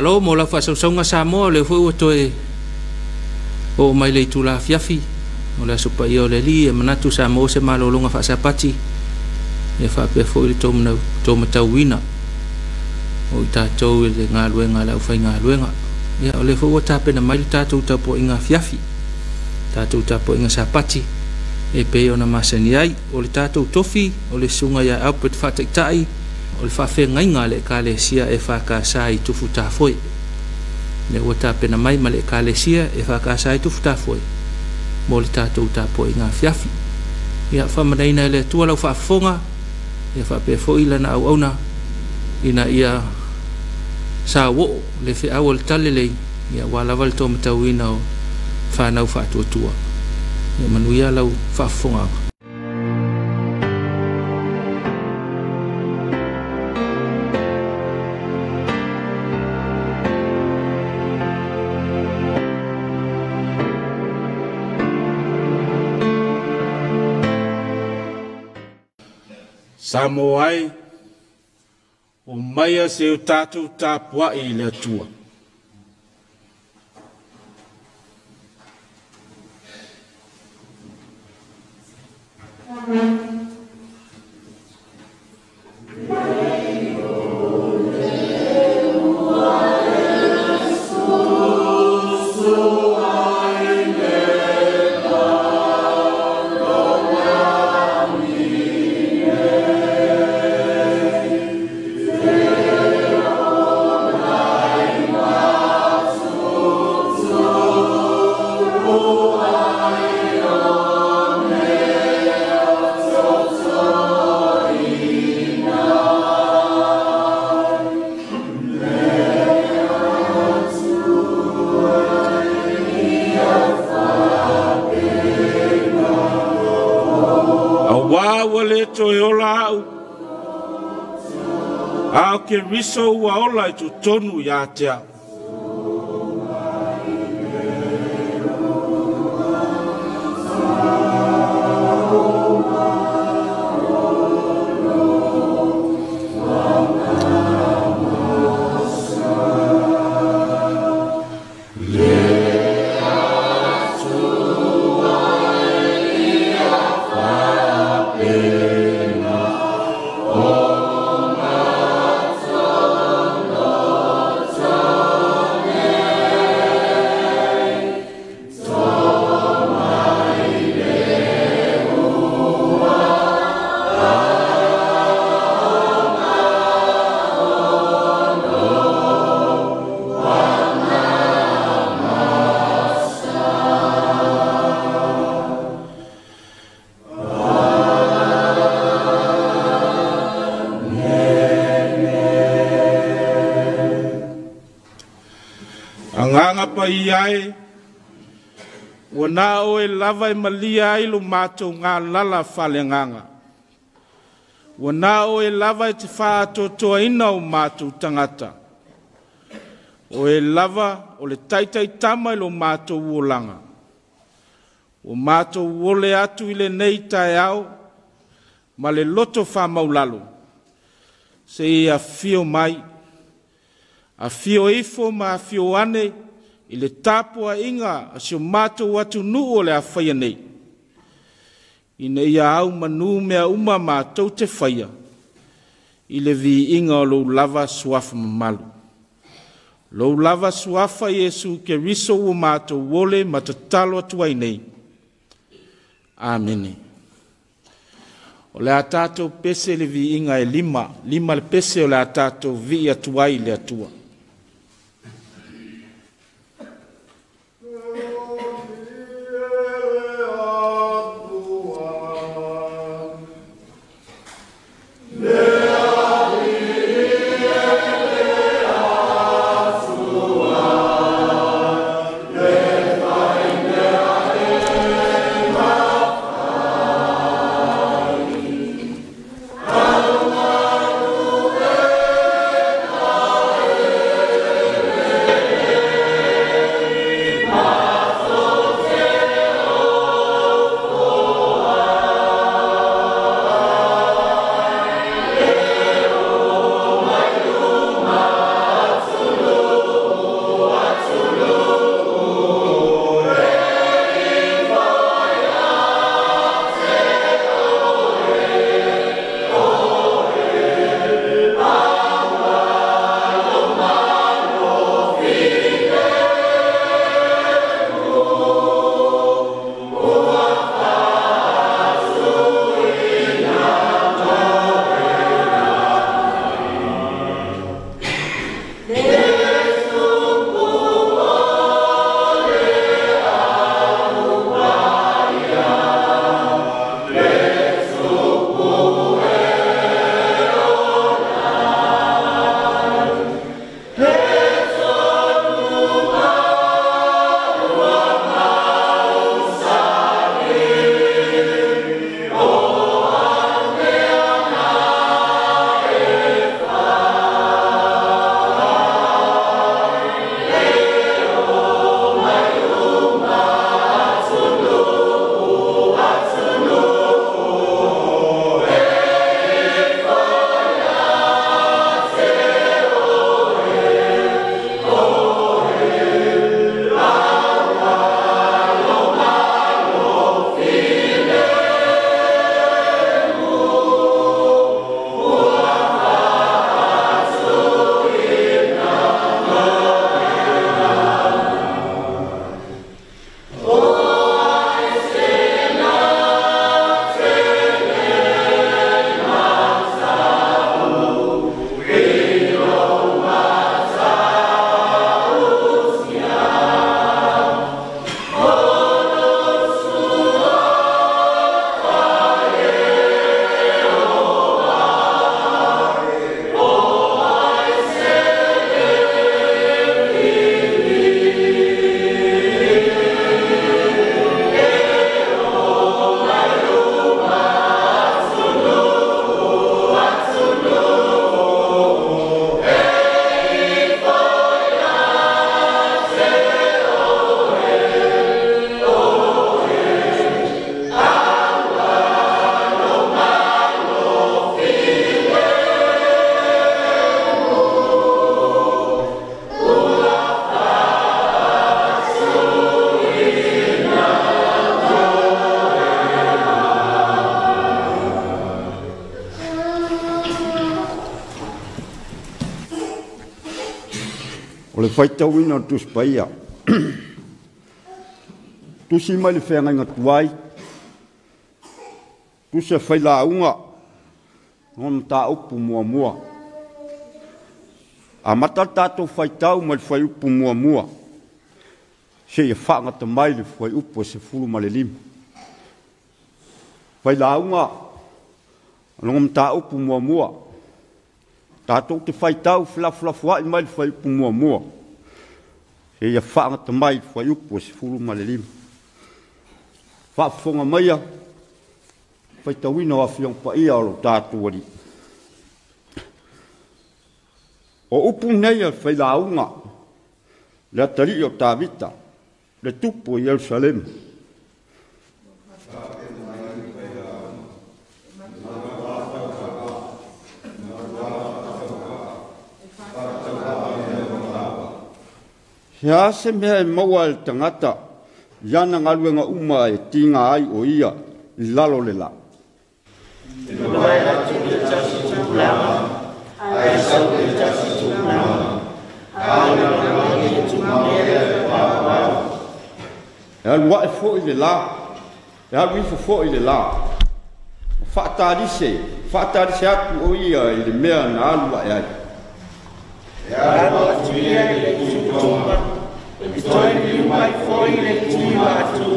Malo mo lau faasausauga Samoa, o lea foi ua toe oo mai le itula afiafi o le Aso Paia o le Alii. E manatu sa maua se malologa faasapati ia faapea foi le tou matauina o i tatou i le galuega a le aufaigaluega. Ia o lea foi ua tapena mai le tatou tapuaiga afiafi, tatou tapuaiga sapati e pei ona masani ai. O le tatou tofi o le susuga ia Albert Faataitai o le faafeagaiga a le Ekalesia EFKS i Tufutafoe. Lea ua tapena mai ma le Ekalesia EFKS i Tufutafoe mo le tatou tapuaiga afiafi. Ia faamanaina e le Atua lau faafofoga, ia faapea foi lana auauna ina ia sauoo le feau o le talalelei, ia aua lava le taumatauina o fanau faatuatua. Ia manuia lau faafofoga. Samoa ai, o maia se o tatou tapuai i le Atua. Aua ua le toe ola au, a o Keriso ua ola i totonu ia te au. Agaga paia ai, ua na oe lava e malia ai lo matou galala faaleagaga. Ua na oe lava e te faatoatoaina o matou tagata. O e lava o le taitaitama i lo matou olaga. Ua matou ole atu i lenei taeao ma le loto faamaulalo, se i afio mai, afio ifo ma afio ane i le tapuaiga a si o matou atunuu o le a faia nei, ina ia au manu mea uma matou te faia i le viiga o lou lava suafa mamalu. Lou lava suafa Iesu Keriso ua matou ole ma tatalo atu ai nei. Amene. O le a tatou pese le viiga e lima, lima le pese o le a tatou vii atu ai i le Atua. Amen. Le faitauina o le Tusi Paia. Tusi mai le feagaiga tuai, tusi a failauga, o mataupu muamua. Amata le tatou faitau mai le fuaiupu 1, seia faagata mai le fuaiupu 15. Failauga, lona mataupu muamua. Tatou te faitau felafolafoai mai le fuaiupu 1, seia faagata mai le fuaiupu 15. Faafofoga maia, faitauina o Afioga Paia o lo tatou Alii. O upu nei a failauga, le atalii o Tavita, le tupu o Ierusalemu. Se a se mea e maua e le tagata, iana galuega uma e tiga ai o ia i lalo le la. E alu ae foi le la, e alu ifo foi le la. Faatalise, faatalise atu o ia i le mea na alu ae ai. E alu atu ia i le tutoga, e toe liu mai foi le tuiva atu.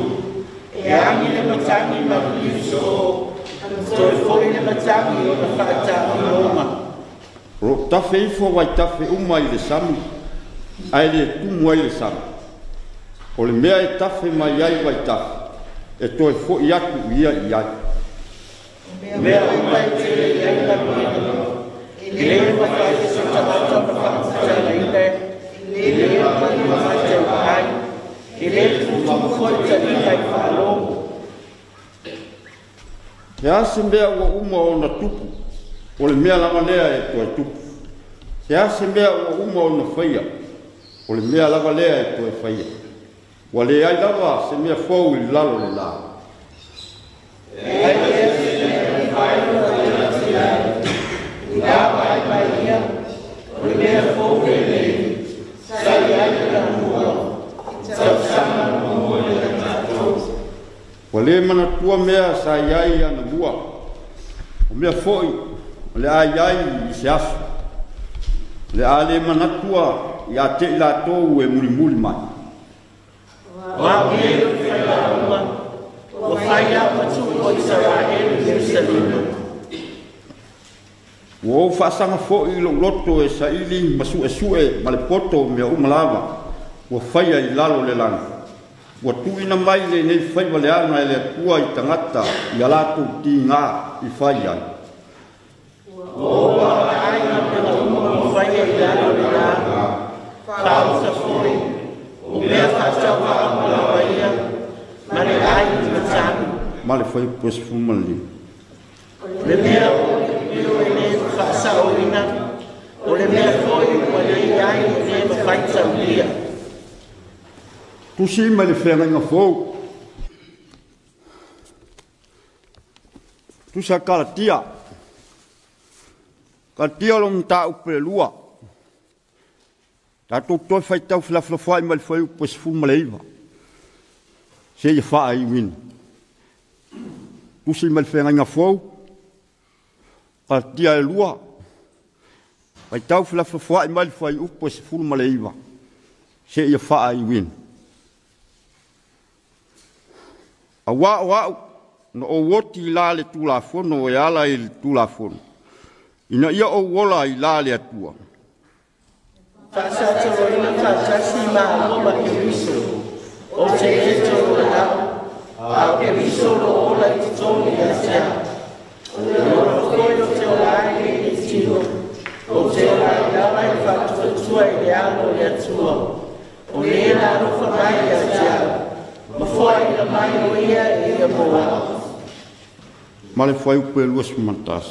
E agi le matagi ma liuso, toe foi le matagi o na faataaoga. O lo tafe ifo vai tafe uma i le sami, ae le tumu ai le sami. O le mea e tafe mai ai vai tafe, e toe foi atu ia i ai. Mea uma e tele i ai galuega, e le mafai e se tagata ona faamutalaina, e le mafai e ai, e le tutumu foi taliga i faalogo. Se a se mea ua uma ona tupu, o le mea lava lea e toe tupu. Se a se mea ua uma ona faia, o le mea lava lea e toe faia. Ua leai lava se mea fou i lalo le la. E ai lea se mea e mafai ona faia ai, i la vai mai ia, o le mea fou lenei, sa i ai le lamua, tausaga muamua le tatou. Ua le manatua mea sa i ai anamua, o mea foi o le a i ai i se aso. Le a le manatua ia te i latou e mulimuli mai. O au nei o le failauga, ua fai au ma tupu o Isaraelu i Ierusalema. Ua ou faasaga foi i lou loto e saili ma suesue ma le poto o mea uma lava, ua faia i lalo le lagi. Ua tuuina mai lenei faiva leaga e le Atua i tagata i a latou tiga i fai ai. Ua ou vaavaai galuega uma ua faia i lalo le la, faaosa foi, o mea faatauvaa lava ia, ma le ai i matagi. Ma le fuaiupu 15. O le mea o le pio e le faasaoina, o le mea foi ua le ai e le mafai taulia. Tusi mai le feagaiga fou. Tusi a Kalatia. Kalatia o lo mataupu e 2. Tatou toe faitau felafolafoai mai le fuaiupu 19. Seia faaiuina. Tusi mai le feagaiga fou. Kalatia e 2. Faitau felafolafoai mai le fuaiupu 19. Seia faaiuina. Auā o au, na ou oti i la le Tulafono e ala i le Tulafono, ina ia ou ola i la le Atua. Faasataloina faatasi maua ma Keriso, o te le toe lau, a o Keriso lo ola i totonu ia te au. O le ola foi o te ola ai i le tino, o te ola i lava i faatuatua i le alo o le Atua. O le la alofa mai ia te au, ma foaina mai o ia e ia mo au. Ma le fuaiupu 21.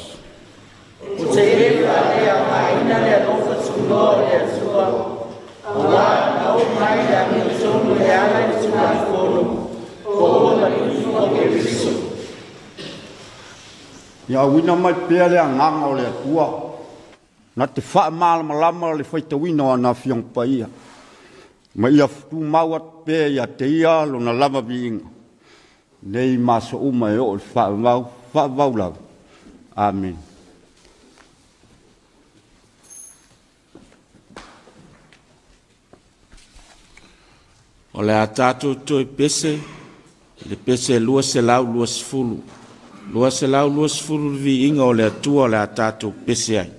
O te le faalea aoaina le alofa tuloa o le Atua, auā na oo mai le amiotonu e ala i le Tulafono, ua ua maliu o Keriso. Ia auina mai pea le agaga o le Atua, na te faamalamalama le faitauina o ana Afioga Paia. Ma ia tumau atu pea ia te ia lona lava viiga, nei ma aso uma e oo i le faavavau, faavavau lava. Amene. O le a tatou toe pese i le pese 220. 220 le viiga o le Atua o le a tatou pese ai.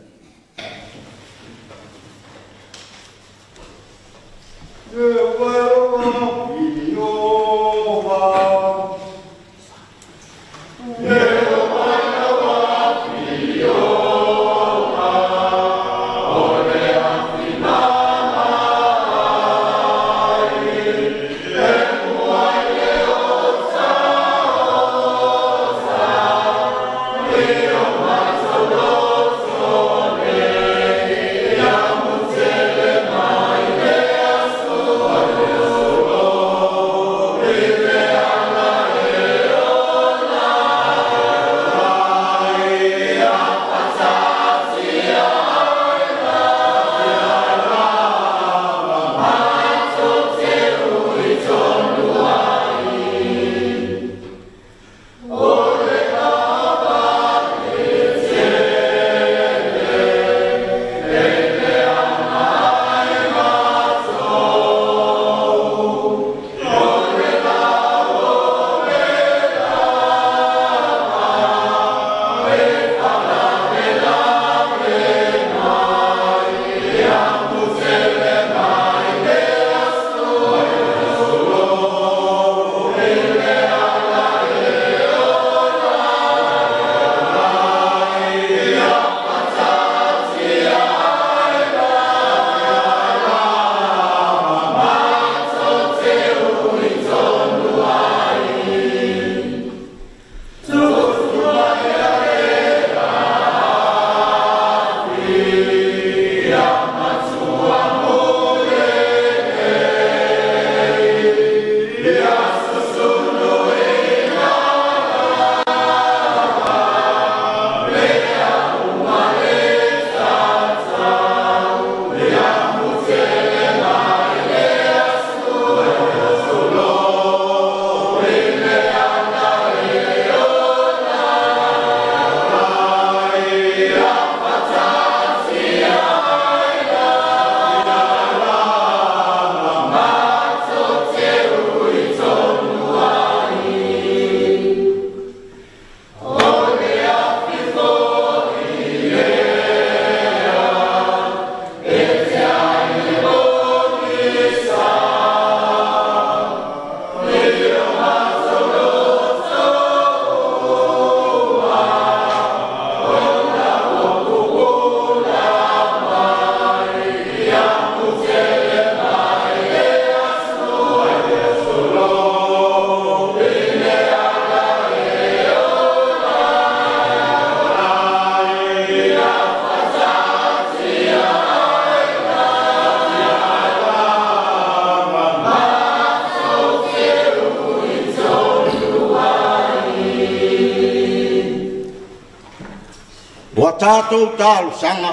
Ua tatou talosaga,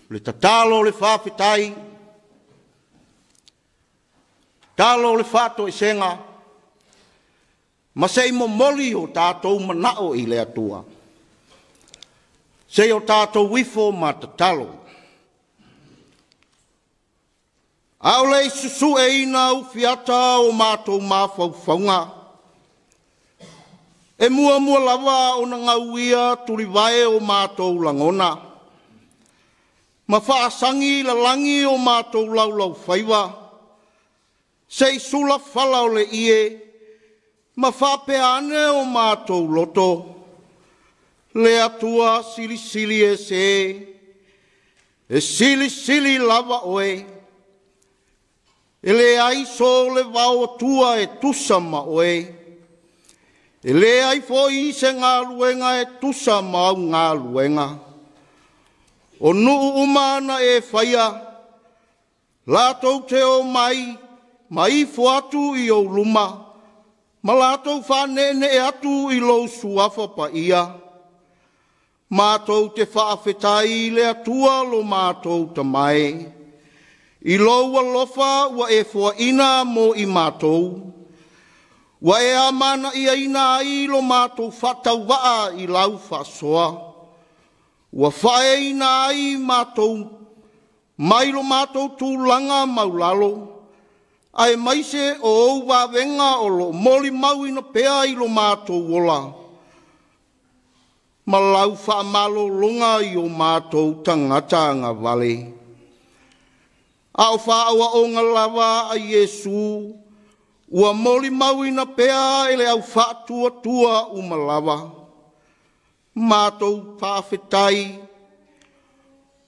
le tatalo le faafetai, tatalo le faatoesega, ma se i momoli o tatou manao i le Atua. Se i o tatou ifo ma tatalo. A o le susueina ufiata o matou mafaufauga, e muamua lava ona gauia tulivae o matou lagona, ma faasagi lalagi o matou laulaufaiva, se i sulafala o le ie, ma faapea ane o matou loto, le Atua silisili ese, e silisili lava oe, e le ai so le vao atua e tusa ma oe, e le ai foi se galuega e tusa ma au galuega. O nuu uma ana e whaia, lātou te o mai, ma ifo atu i ou luma, ma lātou whanene atu i lou suafa paia. Mātou te whaafetai le Atua lo mātou tamae. I lou alofa ua e foaina mo i matou, ua e amana'iaina ai lo matou faatauva'a i lau faasoa, ua faaeaina ai matou mai lo matou tulaga maulalo, aemaise o ou vavega o loo molimauina pea i lo matou ola, ma lau faamalologa i o matou tagata agavale. A o faaoaoga lava a Iesu, ua molimauina pea e le au faatuatua uma lava. Matou faafetai,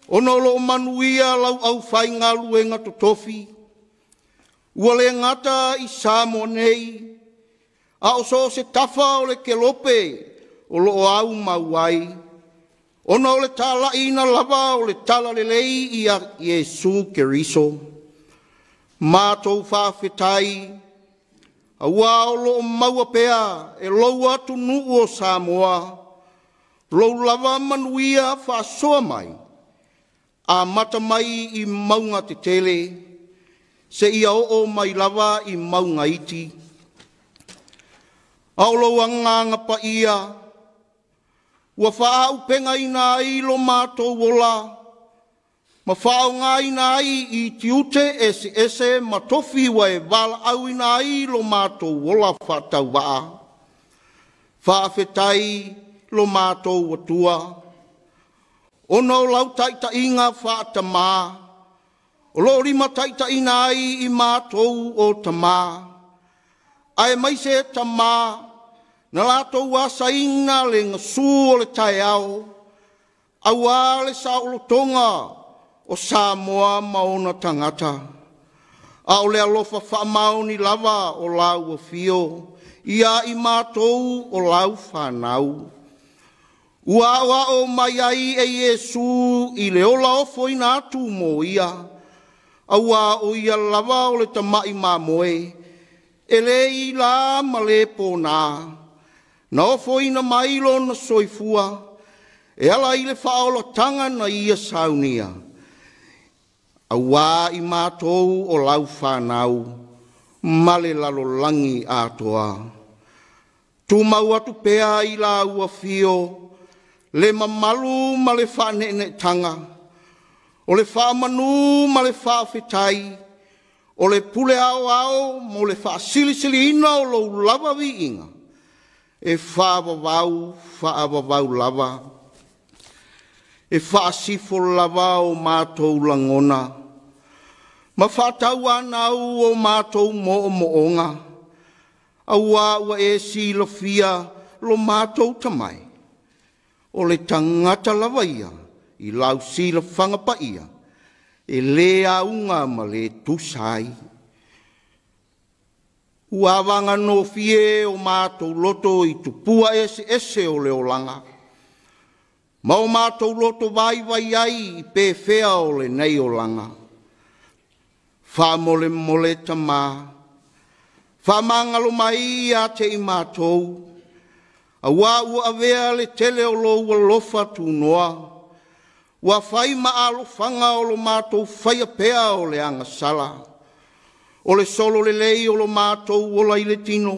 ona o loo manuia lau aufaigaluega totofi, ua le gata i Samoa nei, a o so o se tafa o le kelope o loo aumau ai, ona o le tala'iina lava o le talalelei ia Iesu Keriso. Matou faafetai, auā o loo maua pea e lou atunu'u o Samoa, lou lava manuia faasoa mai, amata mai i mauga tetele, seia oo mai lava i mauga iti. A o lou agaga paia, ua faaauupegaina ai lo matou ola, ma faaaogāina ai i tiute eseese ma tofi ua e valaauina ai lo matou ola faatauvaa. Faafetai lo matou Atua, ona o lau taita'iga faatamā, o loo limataita'iina ai i matou o tamā, aemaise tamā na latou asaina le gasū o le taeao, auā le saolotoga o Samoa ma ona tagata. A o le alofa faamaoni lava o lau afio ia i matou o lau fanau. Ua aoao mai ai e Iesu i le ola ofoina atu mo ia, auā o ia lava o le tama'i mamoe, e lē ilā ma lē pōnā, na ofoina mai lona soifua, e ala i le faaolataga na ia saunia, auā i matou o lau fanau, ma le lalolagi atoa. Tumau atu pea i lau afio, le mamalu ma le faaneeneetaga, o le faamanū ma le faafetai, o le pule aoao mo le faasilisiliina o lou lava viiga, e faavavau faavavau lava. E faasifo lava o matou lagona, ma faatauanau o matou moomooga, auā ua e silafia lo matou tamai, o le tagata lava ia i lau silafaga paia, e lē auga ma lē tusa ai. Ua avaganofie o matou loto i tupua eseese o le olaga, ma o matou loto vaivai ai i pefea o lenei olaga. Faamolemole tamā, faamagalo mai ia te i matou, auā ua avea le tele o lou alofa tunoa, ua fai ma alofaga o lo matou faia pea o le agasala. O le solo lelei o lo matou ola i le tino,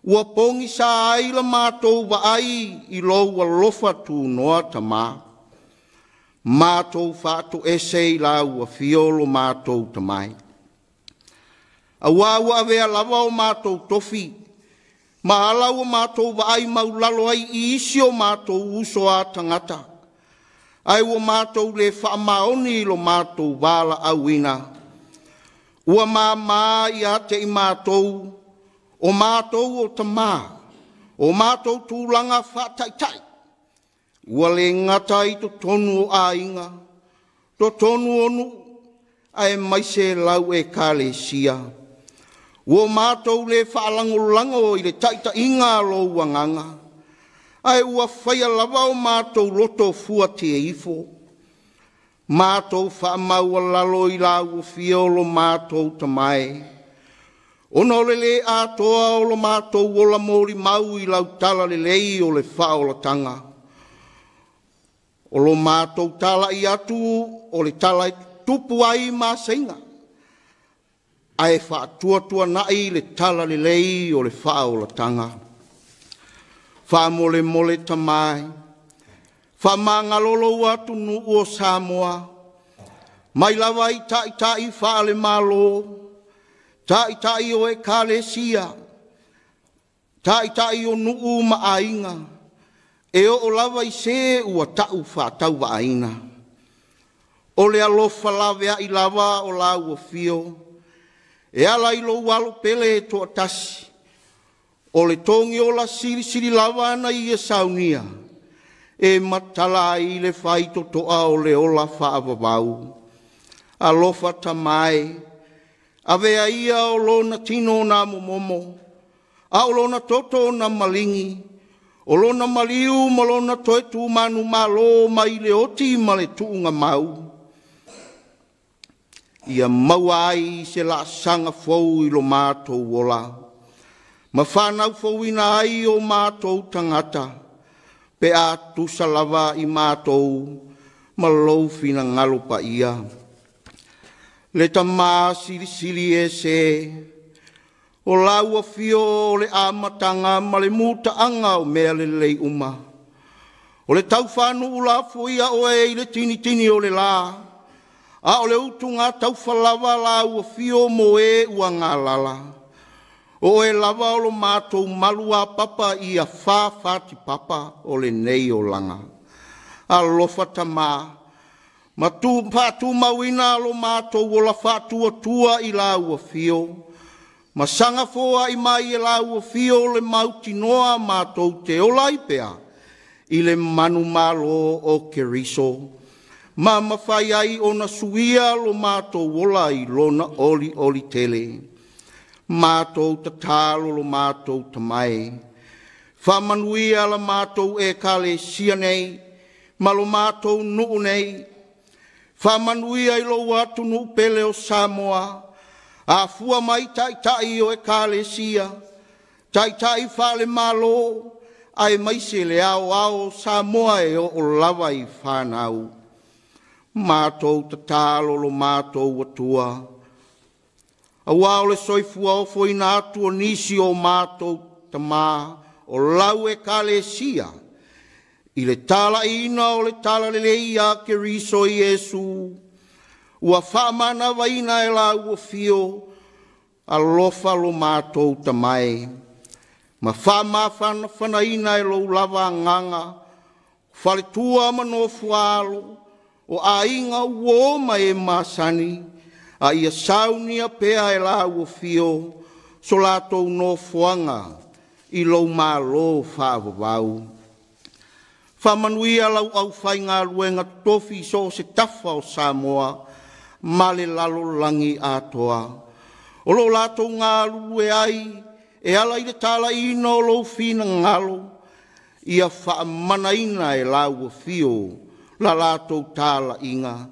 ua pogisā ai la matou vaai i lou alofa tunoa tamā. Matou faatoese i lau afio lo matou tamai. Auā ua avea lava o matou tofi, ma ala ua matou vaai maulalo ai i isi o matou uso a tagata, ae ua matou le faamaoni i lo matou valaauina. Ua māmā ia te i matou, o matou o tamā, o matou tulaga faataitai, ua le gata i totonu o aiga, totonu o nuu, aemaise lau ekalesia. Ua matou le faalagolago i le taita'iga a lou agaga, ae ua faia lava o matou loto fuatie ifo. Matou faamaualalo i lau afio lo matou tamae, ona o le lē atoa o lo matou ola molimau i lau talalelei o le faaolataga. O lo matou tala'i atu o le tala tutupu ai masaiga, ae faatuatuanai le talalelei o le faaolataga. Faamolemole tamai, faamagalo lou atunuu o Samoa, mai lava i taitai faale-Malo, taitai o ekalesia, taitai o nuu ma aiga, e oo lava i se ua tau faatauvaaina. O le alofa laveai lava o lau afio, e ala i lou alo pele e toatasi, o le togiola silisili lava na ia saunia, e matala ai le faitotoa o le ola faavavau. Alofa tamae, avea ia o lona tino na momomo, a o lona toto na maligi, o lona maliu ma lona toe tumanu malo mai le oti ma le tuuga mau. Ia maua ai se laasaga fou i lo matou ola, ma whanau fouina ai o mātou tangata, pe a tusa lava i mātou, ma lou finagalo paia. Le tamā silisili e se, o lau afio o le amataga ma le mutaanga o mea lelei uma. O le tauwhanuu la fuia oe i le tinitini o le la, a o le utunga taufalava lau afio mo e ua ngā lala. O e lava o lo mātou malu a papa i a whā papa o le nei o langa. Alofa tamā, ma tu pātū mauina lo mātou o la whātua tua i lau afio. Ma sanga fōa i mai e lau afio le mautinoa mātou te ola i pea, i le manu malo o Keriso. Ma mawhai ai o na suia lo mātou ola i lona oli oli tele. Mātou tatalo lo mātou tamai. Whamanuia la mātou e kale sia nei, ma lo mātou nuu nei. Whamanuia i lo atu nuu pele o Samoa, a fua mai taitai o e kale sia, taitai whale malo, ai maise le ao ao Samoa e o lava i whanau. Mātou tatalo lo mātou atua. Aua o le soifua ofo ina atu o nisi o mātou tamā o lau e kale sia, i le tala ina o le tala lelei a Keriso Iesu, ua whaamanawaina e lau afio, alofa lo mātou tamae. Ma whaamawhanawhanaina e lou lava nganga, whaletua manofu alo, o ainga uo ma e masani, a ia saunia pea e lau afio, so lātou nofoanga i lou malo whaavavau. Whamanuia lau au whai luenga tofi so se tafa o Samoa, ma le lalo langi atoa. O lo lātou ngā lulue ai, e ala i le tala ina o lou fina ngalo, ia whaamanaina e lau afio, la lātou tala inga,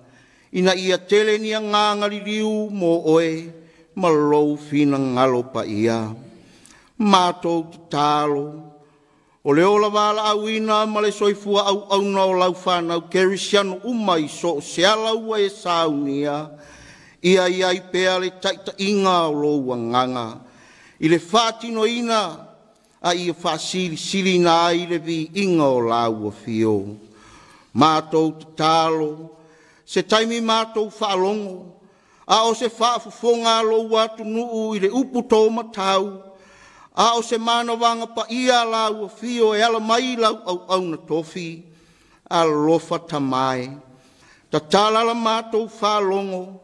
ina ia tele ni a ngā liliu mō oe, ma lou fina ngalo pa ia. Mātou tatalo, o le ola wala auina ma le soifua au auna o lau whanau kerisiano uma i so se ala ua e saunia, ia ia i pea le taitainga o lou anganga, i le whātino ina, a ia whaasili na ai le vi inga o lau afio. Mātou tatalo, se taimi mātou whaalongo, a o se whaafufonga lou atu nuu i le upu tō matau, a o se manawanga pa ia lau afio e ala mai lau au au na tofi, alofa tamae. Tatala la mātou whaalongo,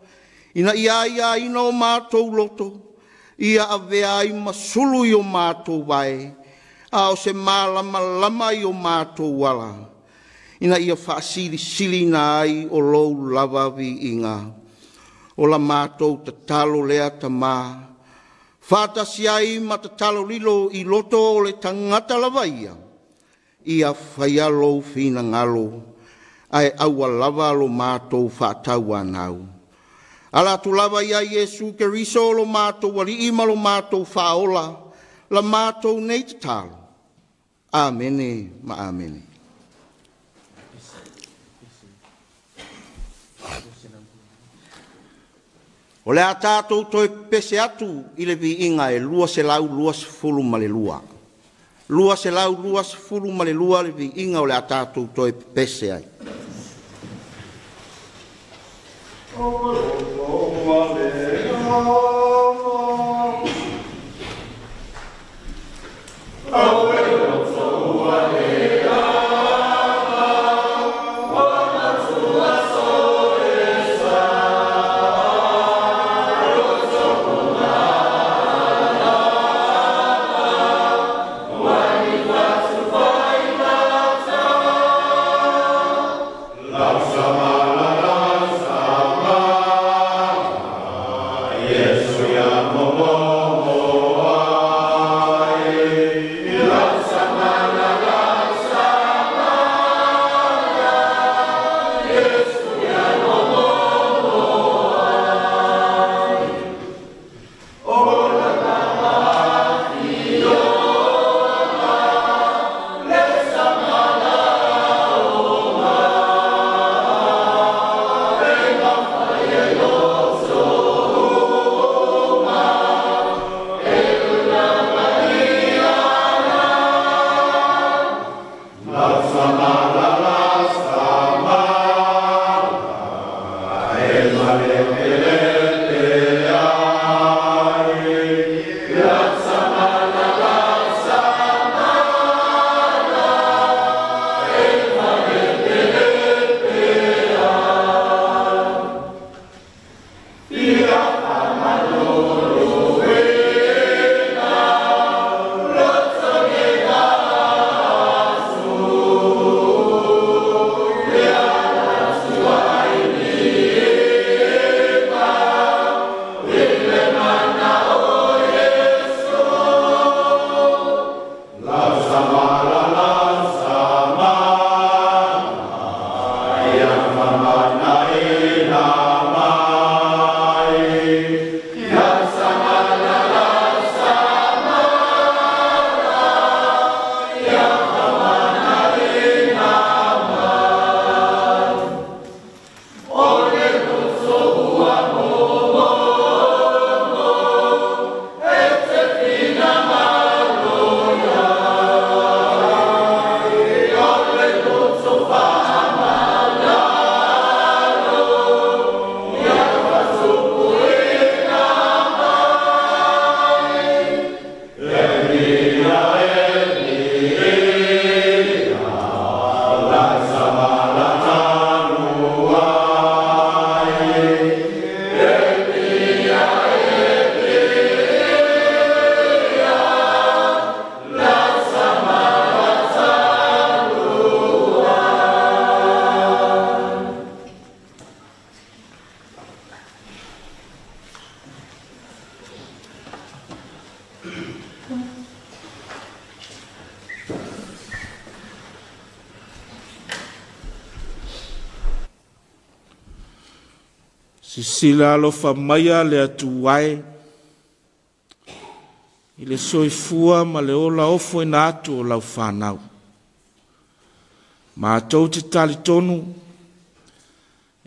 ina ia ia ina o mātou loto, ia avea ai masulu i o mātou wae, a o se malama lama i o mātou ala, ina ia whaasili na ai o lou lava vi inga. O la mātou tatalo lea tamā, whātasi ai ma tatalo lilo i loto o le tangata lava ia, ia whaia lou whina ngalo, ai aua lava lo mātou whaatau anau. Ala tu lava ia Iesu Keriso lo mātou wali ima lo mātou whaola, la mātou nei tatalo. Amene ma amene. O le a tātou toe pese atu i le viiga e 222. 222 le viiga o le a tātou toe pese ai. Sisila alofa maia le atu ai i le soifua ma le ola ofo ina atu o lau whanau. Mātou te talitonu,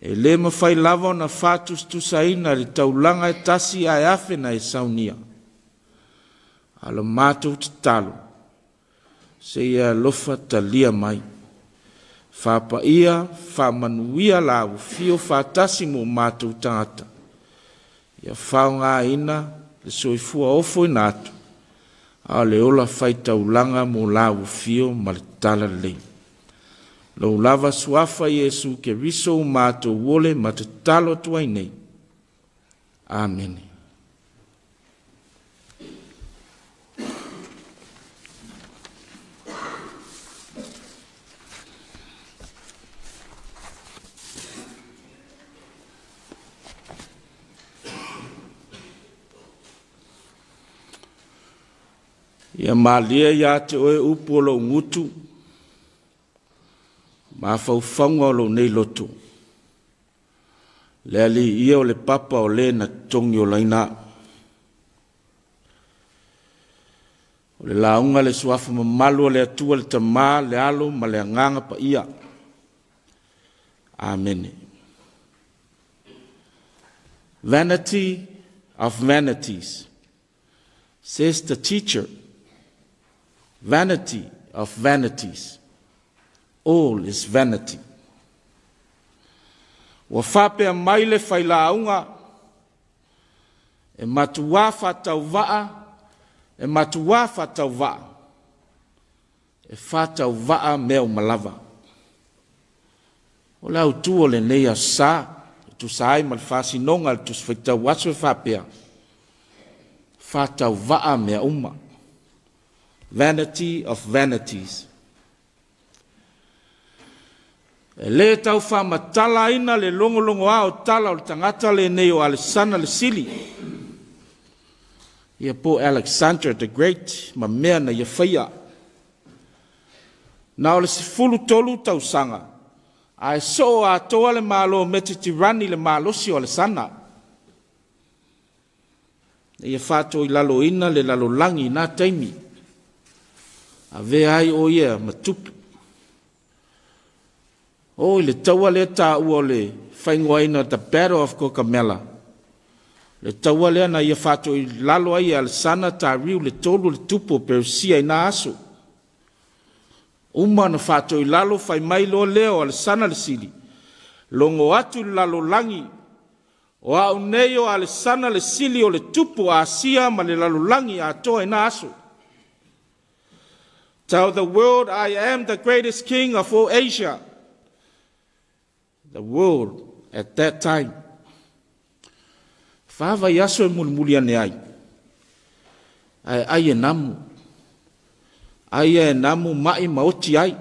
e le mawhai lava o na whātustusaina le taulanga e tasi ae afe na e saunia. Alo mātou te talo, se ia alofa talia mai. Whapaia, whamanuia la ufio whatasi mo mātou tangata. Ia whaonga ina le soifua ofo ina atu. A le ola whai taulanga mo la ufio ma le tala lei. Lau lava suafa Iesu ke riso u mātou wole ma te talo atu ai nei. Amene. Ia malia ia te oe upu o lou ngutu, mafaufaga o lou nei loto. Le alii ia o le papa o lē na totogi olaina a'u. O le lauga le suafa mamalu o le Atua le Tamā le Alo ma le Agaga Paia. Amene. Vanity of vanities, says the teacher. Vanity of vanities. All is vanity. Ua faapea mai le failauga, e matuā faatauvaa, e matuā faatauvaa, e faatauvaa mea uma lava. O le autu o lenei aso Sa, e tusa ai ma le faasinoga a le Tusi Faitau Aso e faapea, faatauvaa mea uma. Vanity of vanities. E lē tau faamatalaina le logologoā o tala o le tagata lenei o Alesana le Sili, ia po Alexander the Great, ma mea na ia faia. Na o le 13 tausaga, ae soo atoa le Malo Metitirani le malosi o Alesana. Na ia faatoilaloina le lalolagi i na taimi, avea ai o ia ma tupu. O i le taua lea taua o le faaigoaina The Battle of Gaugamela, le taua lea na ia faatoilalo ai e Alesana Tariu le tolu le tupu o Perusia i na aso. Uma ona faatoilalo fai mai loa lea o Alesana le Sili, logo atu i le lalolagi, o au nei o Alesana le Sili o le tupu o Asia ma le lalolagi atoa i na aso. Tell the world I am the greatest king of all Asia. The world at that time. 4 vaiaso e mulimuli ane ai, ae ai e namu. Aia e namu mai ma oti ai.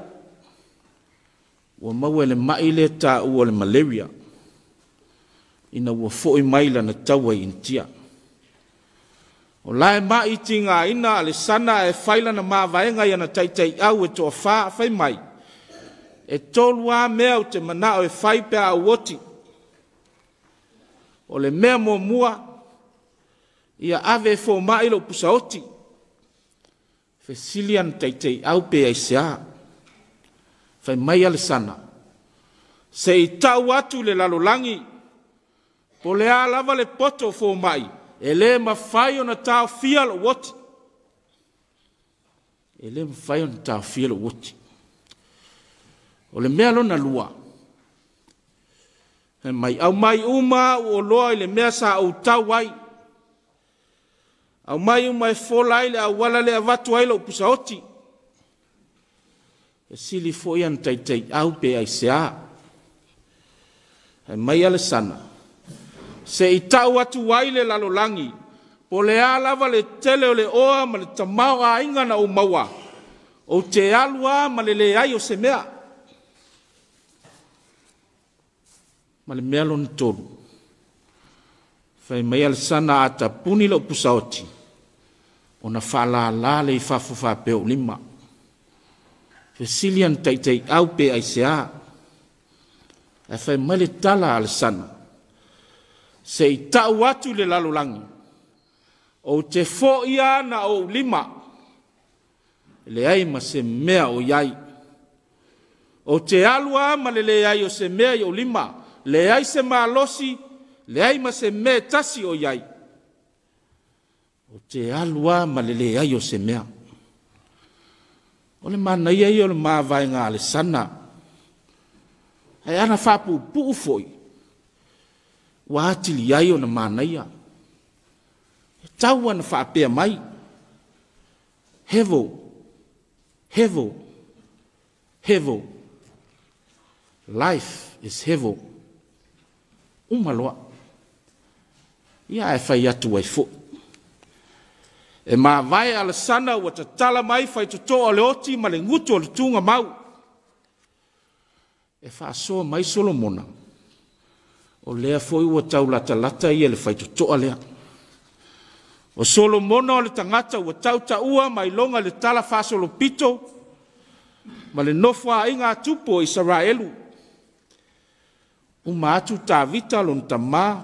Ua maua e le mai le taua o le malaria. Ina ua foi mai lana taua i Initia. O lae mai tigaina Alesana e fai lana mavaega ia na taitai au e toafā fai mai. E 3 lava mea o te manao e fai pe a oti. O le mea muamua, ia ave e fōmai lou pusaoti. Fesili ana taitai au pe aisea. Fai mai Alesana, se i tau atu le lalolagi, po le a lava le poto fōmai, e lē mafai ona taofia lou oti. E lē mafai ona taofia lou oti. O le mea lona lua, e mai au mai uma au o loa i le mea sa ou tau ai. Au mai uma e fola ai le auala le avatu ai lou pusaoti. E sili foi ana taitai au pe aisea. E mai Alesana, se i tau atu ai le lalolagi, po le a lava le tele o le oa ma le tamao aiga na ou maua, ou te alu a ma le leai o se mea. Ma le mea lona tolu, fai mai Alesana a tapuni lou pusaoti, ona faalala le i fafo faapea ou lima. Fesili ana taitai au pe aisea. Ae fai mai le tala a Alesana, se i tau atu le lalolagi, ou te foia ana ou lima, leai ma se mea o iai. Ou te alu a ma le leai o se mea i ou lima, leai se malosi, leai ma se mea tasi o iai. O te alu a ma le leai o se mea. O le manaia ia o le mavaega a Alesana. Ae ana faapupuu foi, ua atili ai ona manaia. E tau ana faapea mai, hevo, hevo, hevo. Life is hevo. Uma loa. Ia e fai atu ai foi. E mavae Alesana ua tatala mai faitotoa o le oti ma le gutu o le tuga mau. E faasoa mai Solomona, o lea foi ua taulatalata ia le faitotoa lea. O Solomona o le tagata ua tautaua mai loga le tala faasolopito ma le nofo aiga a tupu o Isaraelu. Uma atu Tavita lona tamā,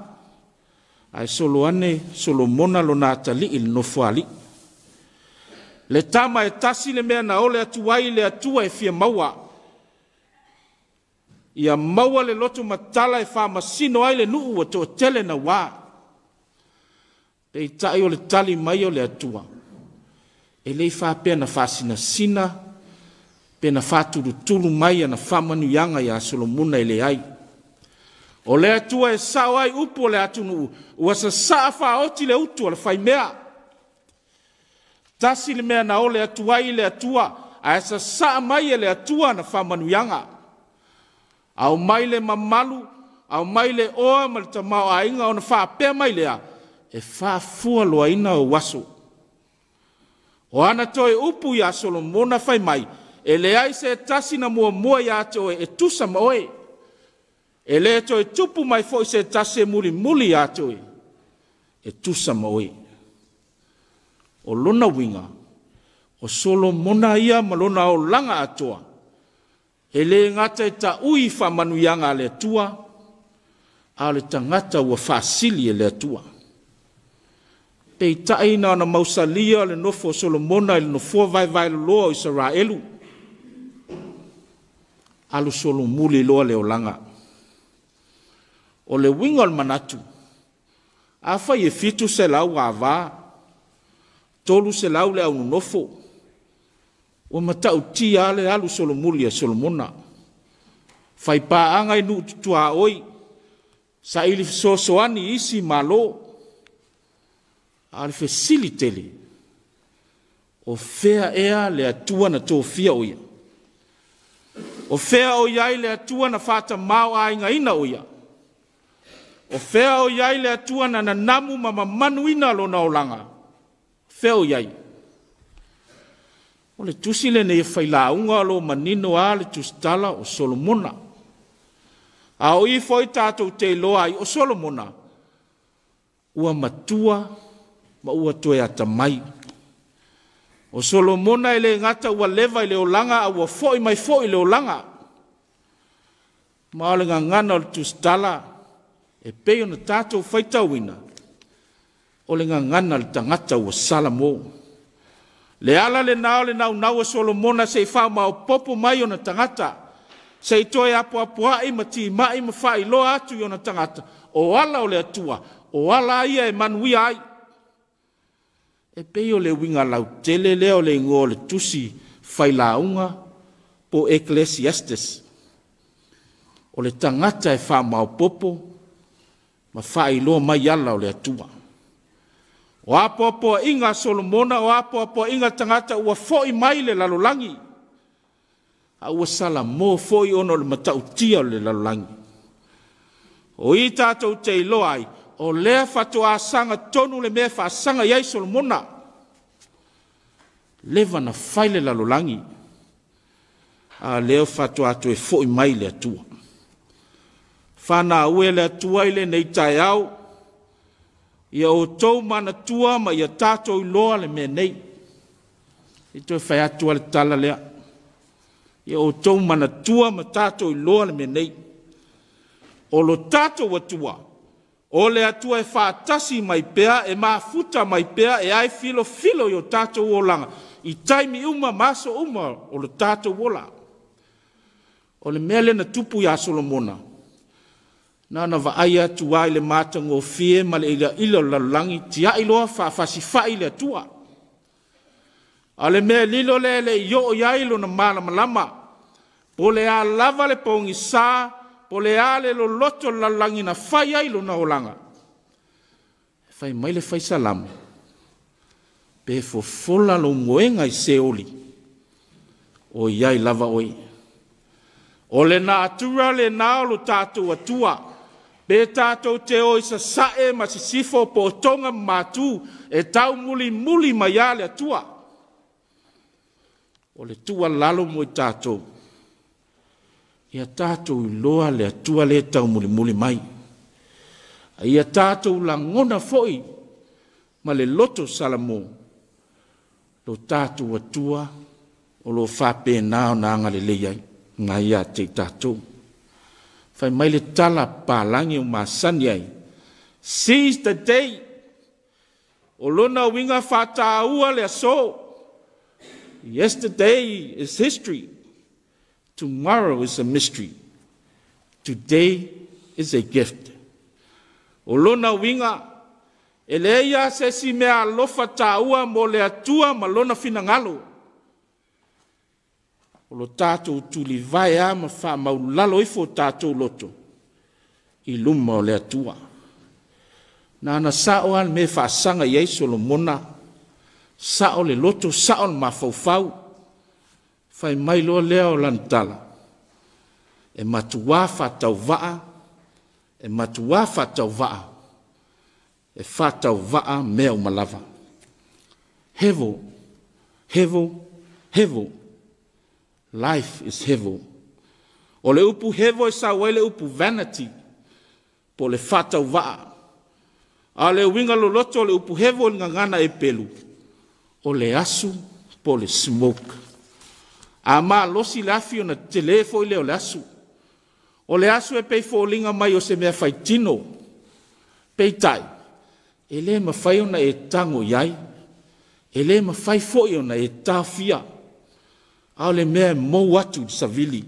ae solo ane Solomona lona atalii le nofo alii. Le tama e tasi le mea na ole atu ai le Atua e fia maua. Ia maua le loto matala e faamasino ai le nuu ua toatele na wā. Peitai o le tali mai o le Atua, e le i faapea na faasinasina pe na faatulutulu mai ana faamanuiaga ia Solomona e leai. O le Atua e sao ai upu o le atunuu, ua sasaa faaoti le utu a le faimea. Tasi le mea na ole atu ai le Atua, ae sasaa mai e le Atua na faamanuiaga. Aumai le mamalu, aumai le oa ma le tamaoaiga ona faapea mai lea, e faafualoaina ou aso. O ana toe upu ia Solomona fai mai, e leai se tasi na muamua ia te oe e tusa ma oe. E le toe tupu mai foi se tasi e mulimuli ia te oe, e tusa ma oe. O lona uiga, o Solomona ia ma lona olaga atoa, e le gata e taui i faamanuiaga a le Atua, a o le tagata ua faasili e le Atua. Peitai na ona mausalia o le nofo o Solomona i le nofoa vaevaeloloa o Isaraelu, alu solomuli loa le olaga. O le uiga o le manatu, afai e 700 ava, 300 le aunonofo, ua matautia le alu solomuli a Solomona. Faipaaga i nuu tutuaoi, saili fesoasoani i isi malo. A o le fesili tele, o fea ea le Atua na tofia o ia? O fea o i ai le Atua na faatamaoaigaina o ia? O fea o i ai le Atua na nanamu ma mamanuina lona olaga? O fea o i ai? O le tusi lenei e failauga o lo o manino lava le tusitala o Solomona. A o i foi tatou te iloa ai o Solomona, ua matua ma ua toe atamai. O Solomona e le gata ua leva i le olaga, a ua foi mai foi le olaga. Ma o le gagana o le tusitala, e pei ona tatou faitauina, o le gagana o le tagata ua salamo. Le ala lena o le naunau o Solomona se i faamaopopo mai ona tagata, se i toe apoapoai ma timai ma faailoa atu i ona tagata, o ala o le Atua, o ala ia e manuia ai. E pei o le uiga lautele lea o le igoa o le tusi failauga po Ecclesiastes. O le tagata e faamaopopo ma faailoa mai ala o le Atua. O apoapoaiga a Solomona, o apoapoaiga a tagata ua foi mai le lalolagi, a ua salamo foi ona o le matautia o le lalolagi. O i tatou te iloa ai, o lea faatoa saga tonu le mea faasaga i ai Solomona. Leva na fai le lalolagi, a lea faatoa toe foi mai le Atua. Whānau e le Atua i lenei taeao, ia outou manatua ma ia tātou iloa le mea nei. I toe whai atua le tala lea. Ia outou manatua ma tātou iloa le mea nei. O lo tātou Atua, o le Atua e whaatasi mai pea, e mafuta mai pea, e ai filo filo i o tātou olaga. I taimi uma, maso uma o lo tātou ola. O le mea lena tupu ia Solomona, na vaai atu ai le matagofie ma le ilaila o le lalolagi, tiai loa faafasifai le Atua. A le mea lilo le le i oo i ai lona malamalama, po le a lava le pogisa, po le a le loloto le lalolagi na fai ai lona olaga. Fai mai le faisalamo, pe fofola lo moenga i Seoli, o iai lava oi. O le natura le nao lo tātou Atua, pe tātou te oi sasae ma sisifo po tonga matu, e tau muli muli mai a le Atua. O le tua lalo mo i tātou, ia tātou iloa le Atua le tau muli muli mai. Ia tātou langona foi ma le loto Salamo, lo tātou Atua o lo whapena o nā ngale lei ai, ngā ia te tātou. Whai mai le tala pālangi o masani ai. Seize the day. O lona winga whātāua le aso. Yesterday is history. Tomorrow is a mystery. Today is a gift. O lona winga E leai lava se isi mea alofa taua mo le Atua ma lona finagalo. O lo tatou tulivae lava ma faamaulalo ifo o tatou loto i luma o le Atua. Na ona sao lava le mea e faasaga i ai Solomona, sao le loto, sao le mafaufau. Fai mai loa lea o lana tala, e matuā faatauvaa, e matuā faatauvaa, e faatauvaa mea uma lava. Hevo, hevo, hevo. Life is hevo. O le upu hevo e sau ai le upu vanity, po o le faatauvaa. A o le uiga loloto o le upu hevo i le gagana Eperu, o le asu po o le smoke. A malosi le afi ona tetele foi lea o le asu. O le asu e pei foliga mai o se mea faitino. Peitai, e le mafai ona e tago i ai, e le mafai foi ona e taofia, a o le mea e mou atu i le savili.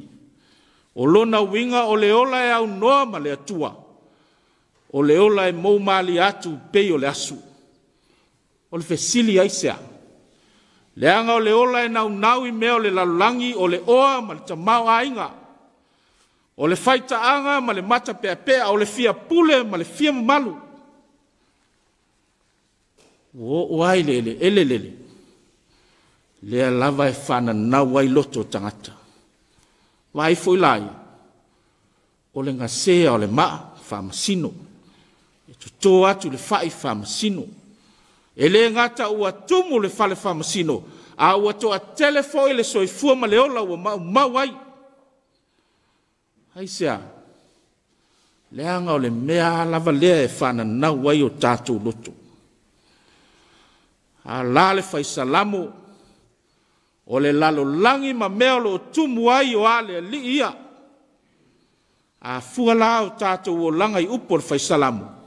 O lona uiga o le ola e aunoa ma le Atua, o le ola e mou malie atu pei o le asu. O le fesili aisea? Leaga o le ola e naunau i mea o le lalolagi, o le oa ma le tamaoaiga, o le faitaaga ma le matapeapea, o le fia pule ma le fia mamalu. Ua oo ai le eleele lele, lea lava e faananau ai loto o tagata. Vaai foi laia, o le gasea o le maa faamasino, e toto atu le fai faamasino. E le gata ua tumu le fale faamasino, a ua toatele foi le soifua ma le ola ua maumau ai. Aisea? Leaga o le mea lava lea e faananau ai o tatou loto. A la le fai Salamo, o le lalolagi ma mea o lo o tumu ai o a le alii ia. A fua la o tatou olaga i upu o le fai Salamo,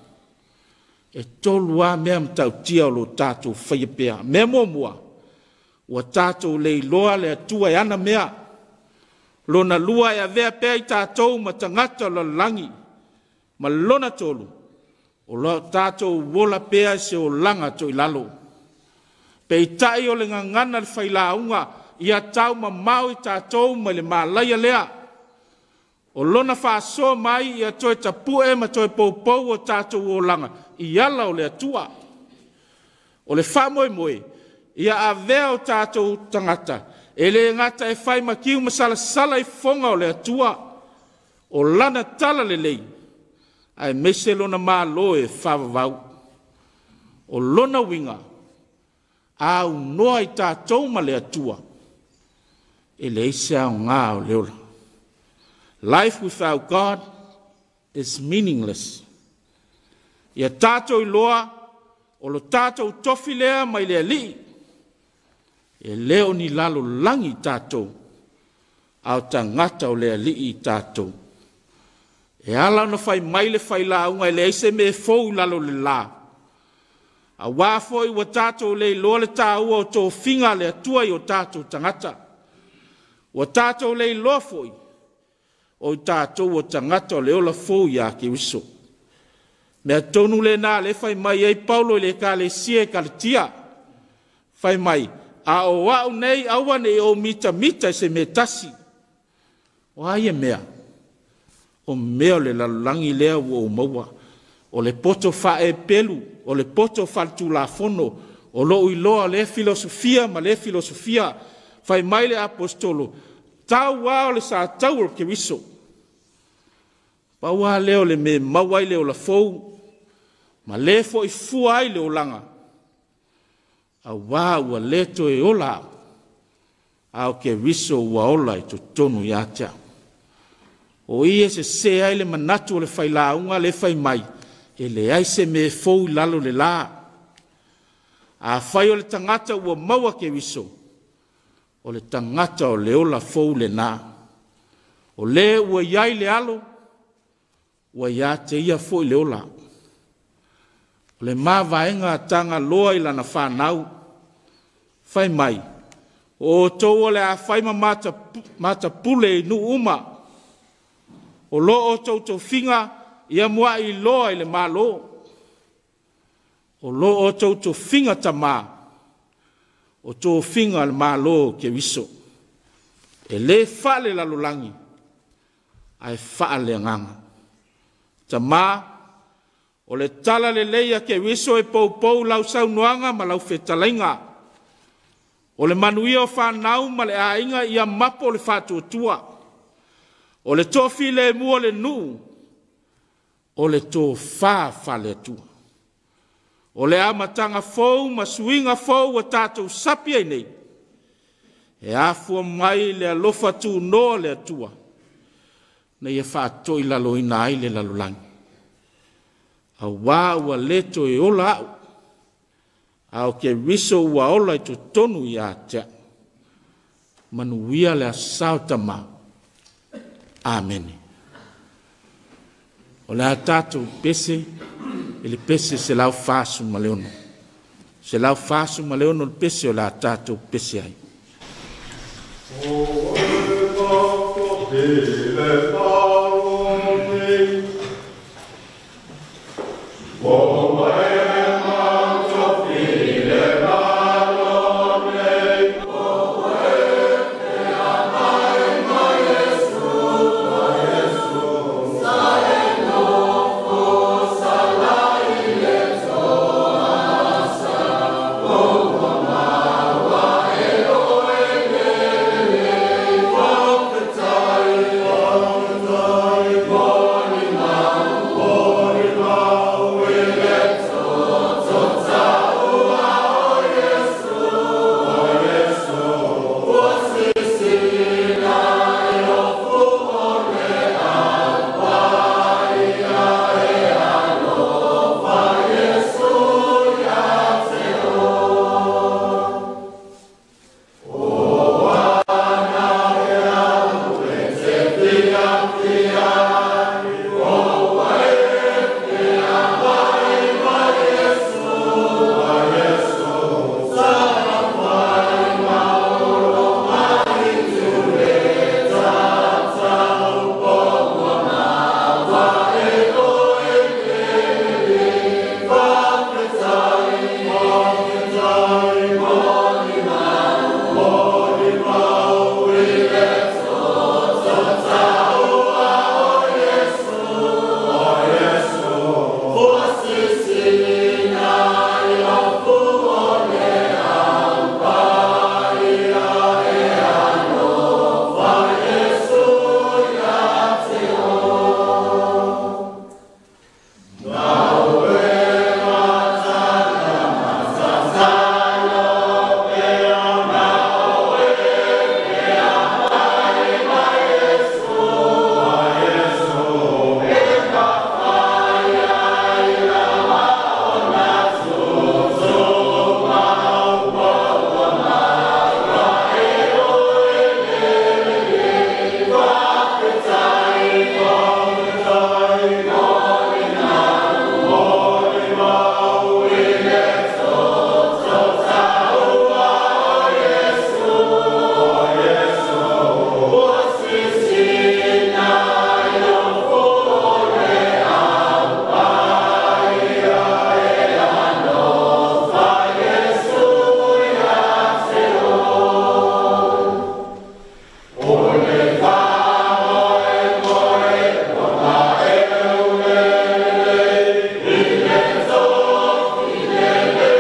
e tolu lava mea matautia o lo tatou faia pea. Mea muamua, ua tatou leiloa le Atua e ana mea. Lona lua, e avea pea i tatou ma tagata o lalolagi. Ma lona tolu, o lo tatou ola pea se olaga toilalo. Peitai o le gagana le failauga, ia tau mamao i tatou mai le malaia lea. O lona faasoa mai ia toe tapue ma toe poupou o tatou olaga i ala o le Atua. O le faamoemoe, ia avea o tatou tagata, e le gata e fai matiu ma salasala i fofoga o le Atua, o lana tala lelei, aemaise lona malo e faavavau. O lona uiga, aunoa i tatou ma le Atua, e leai se aoga o le ola. Life without God is meaningless. Ia tatou iloa, o lo tatou tofi lea mai le alii, e le o ni lalolagi tatou, a o tagata o le alii tatou. E ala ona fai mai le failauga e leai se mea fou i lalo o le la. Auā foi ua tatou leiloa le taua o tofiga a le Atua i o tatou tagata. Ua tatou leiloa foi o i tatou o tagata o le ola fou ia Keriso. Mea tonu lena le fai mai ai Paulo i le ekalesia e Kalatia. Fai mai, a o au nei aua ne i ou mitamita i se mea tasi. O a ia mea? O mea o le lalolagi lea ua ou maua. O le poto faaepelu, o le poto faaletulafono, o lou iloa o lea filosofia ma lea filosofia. Fai mai le apostolo, tau lava o le sa tau o le Keriso. Pau lava lea o le mea e maua ai le ola fou, ma le foi fua ai le olaga, auā ua le toe ola au, a o Keriso ua ola i totonu ia te au. O i e sese ai le manatu o le failauga le fai mai, e leai se mea fou i lalo le la. Afai o le tagata ua maua Keriso, o le tagata o le ola fou lena. O le ua i ai le alo, ua ia te ia foi le ola. O le mavaega a Tagaloa i lana whanau, fai mai, o outou o le a fai ma matapule i nuu uma, o lo o toutofiga ia muai loa i le malo. O lo o tofiga tamā, o tofiga le malo ke viso. E le fale lalolagi, ae faale agaga. Tamā, o le tala lelei a ke viso e poupou lau saunoaga ma lau fetalaiga. O le manuia o whanau ma le aiga ia mapo le whātuatua. O le tofi le mua le nuu, o le tofā fale atua. O le amatanga fou ma suiga fou ua tātou sapi ai nei. E afua mai le alofa tūnoa le Atua, na ia whaatoi lalo ina ai le lalolagi. A wā ua leto e ola au, a o ke riso ua ola i totonu i atea. Manuia le asao tamā. Amene. O le a tātou pese, e le pese se lau fasu ma leono. Se lau fasu ma leono le pese o le a tātou pese ai. O e mātou hele māro nei. O e mātou hele māro nei. O e te amai mai Yesu, mai Yesu. Sa e nofo sa lai le toasa. O ua maua e oe le le. Whakatai, whakatai, moni mau, moni mau, i le toto taua o Yesu, o Yesu. Ua sisina e ofu o le apai ia e alofa Yesu ia te o. O ana e au e te fia fia, o e fia mai mai Yesu, mai Yesu. Sa whai mauro mai tu le tatau, o ua maua e oe le le. Whakatai, whakatai, moni mau, moni mau, i le toto taua o Yesu, o Yesu. Ua sisina i ofu o le aupai ia e alofa Yesu ia te o. Nau e matana matatalo pea, nau e pea mai mai Yesu, mai Yesu. E mawhai ai lawa o nā tutu mau, o ua maua e oe le le. Whakatai, whakatai, moni mau, moni mau, i le toto taua o Yesu, o Yesu. Ua sisina i ofu o le aupai ia e alofa Yesu ia te o. O le whaoe moe o maeu le le, i le tofi le le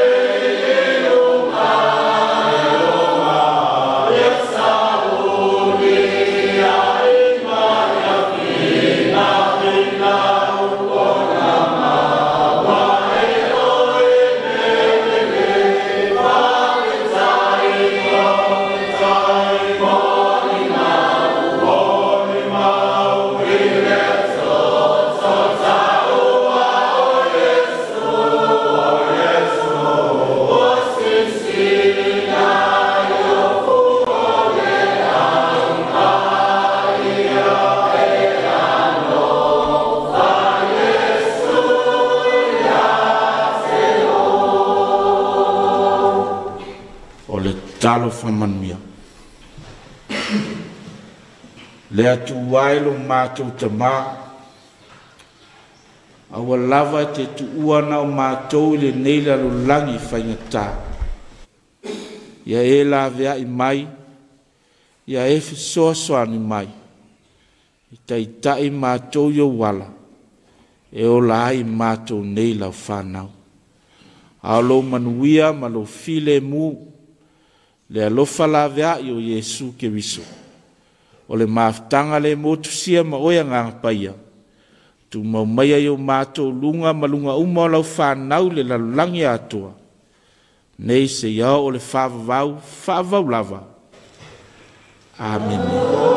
i luma, i luma. Ia sauli ai mai a fina finau, o na maua e oe le le. Whakatai, whakatai, moni mau, moni mau, i le toto taua o Yesu, o Yesu. Ua sisina i ofu o le aupai ia e alofa Yesu ia te o. O le talo whamanuia. Le atu ai lo mātou tamā, Aua lava e te tuua na o mātou i lenei lalolagi faigata. Ia e laveai mai, ia e fesoasoani mai, i taitai mātou i ou ala, e ola ai mātou nei lau whanau. A o lou manuia ma lou filemu, le alofa laveai o Iesu Keriso. O le mafutaga le motusia ma oe agaga paia, tumau maia i o mātou luga ma luga uma o lau whanau le lalolagi atoa, nei se iao o le whaavavau, whaavau lava. Amene.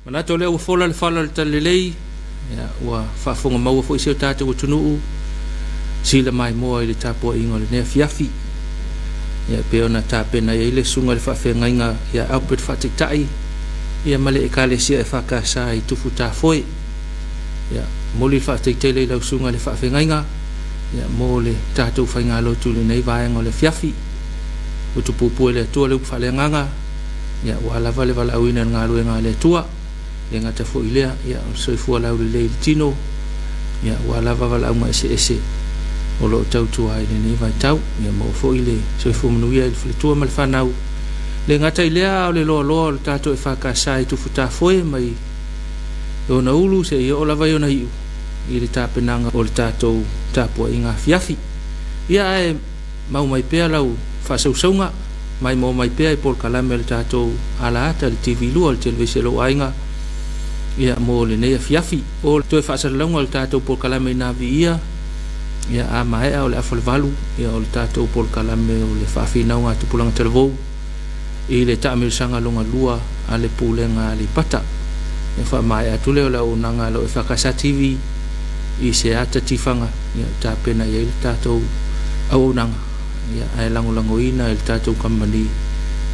Manatu lea ua fola le fala o le talalelei, ia, ua faafofoga maua foi si o tatou atunuu, sila maimoa i le tapuaiga o lenei afiafi. Ia, pei ona tapena ai le susuga i le faafeagaiga ia Albert Faataitai, ia ma le ekalesia e whakasa i tufu tāfoe. Ia, moli le faataitele i lau susuga i le faafeagaiga, ia, mo le tatou faigalotu i lenei vaega o le afiafi. Ua tupupu e le Atua le upu faaleagaga, ia, ua lava le valaauina i le galuega a le Atua. Le gata foi lea, ia, o le soifua laulelei i le tino, ia, ua lava valaauga eseese o loo tautua ai lenei vaitau. Ia, maua foi le soifua manuia i le faletua ma le whanau. Le gata i lea o le loaloa o le tatou e whakasa i tufu tāfoe mai ona ulu se i o lava i ona iu i le tapenaga o le tatou tapuaiga afiafi. Ia, ae mau mai pea lau faasausauga, mai mo mai pea i polokalame o le tatou alaata, le TV2, le televise lou aiga, ia, mo lenei afiafi. O le toe faasalalauga o le tatou polokalame i nā viia, ia, a maea o le afa le valu, ia, o le tatou polokalame o le faafinauga a tupulaga talavou i le taamilosaga longa lua a le pulega a Aleipata. Ia, faamaea atu lea o le auaunaga a lo EFKS TV i se ata tifaga, ia, tapena i ai le tatou auaunaga, ia, ae lagolagoina e le tatou kamupani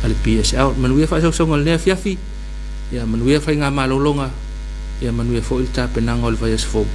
a le PSL. Manuia faasausauga o lenei afiafi, ia, manuia faiga malologa, ia, manuia foi le tapenaga o le vaiaso fou.